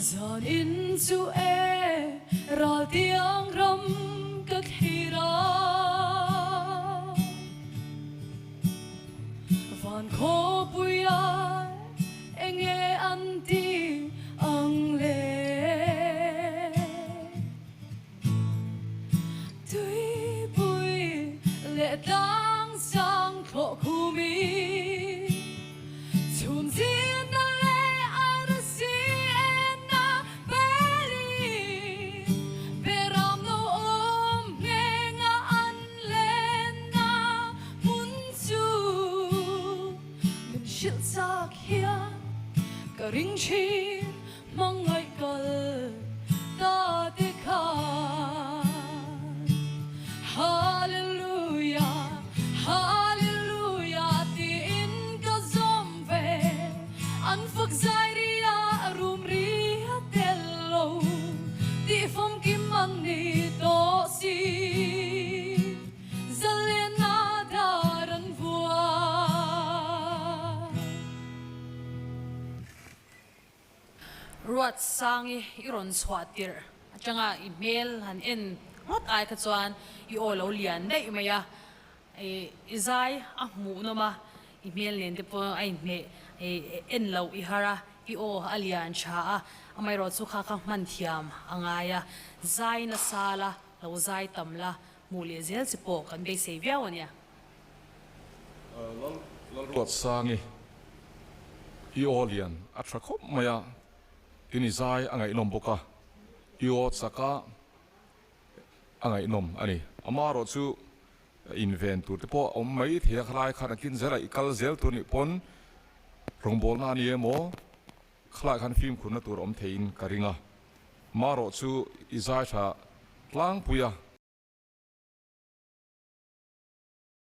Zanin chu e ral tiang ram ka thlir a. Van khawpuia enge an ti ang le? Tuipui leh tlang sang thlawh khumi chhun zinna leh arsi enna peli beram lo awm nghenga an lenna hmun chu min hrilh chak hian ka ring thin. Hmangaih kal ta te khan Hallelujah, Hallelujah tiin ka zawm ve An fak zai ri a rum ri a tel lo tih famkim an ni tawh si. Zalena dar an vuah. Ruat Sangi i rawn chhuah tirh atanga i hmel han en ngawt ai kha chuan i aw lo lian daih mai a, i zai a hmuh nawm a, i hmel nen te pawh a inhmeh en loh i har a, i aw a lian tha a, amaherawhchu kha kha hman thiam a ngai a, zai nasa la, lo zai tam la, hmuh leh zel chi pawh kan beisei viau a nia. Lalruat Sangi, i aw lian a tha khawp mai a, tin i zai a ngaihnawm bawk a, i aw chak a a ngaihnawm a ni. Amaherawh chu inven tur te pawh a awm mai thei a, khalai khan a kin zel a, i kal zel tur nih pawn rawngbawlna a ni emaw khalai khan fimkhurna tur a awm theiin ka ring a. Amaherawh chu i zai tha tlangpui a.